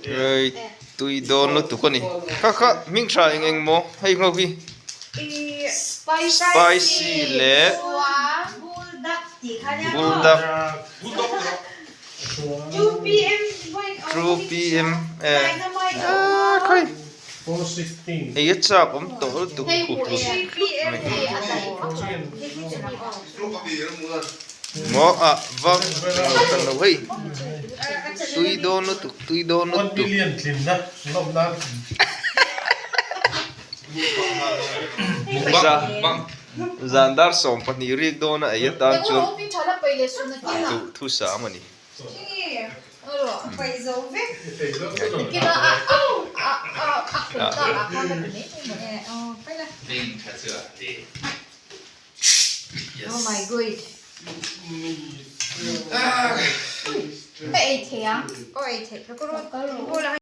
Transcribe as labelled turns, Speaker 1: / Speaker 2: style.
Speaker 1: Hei tui dawn lutuk a ni. Kha kha hming tha eng eng maw hei ho hi spicy leh buldak two pm aaa khawi ei a chak awm tawh lutuk khup hlut hlut mai. Maw ah vang lo kan lo hei tui dawn lutuk tui dawn lutuk. Zan dar 12 rik dawn a ei atan chuan duhthusam a ni.
Speaker 2: Oh my god. Ka ei thei ang. Ka ei thei. Ka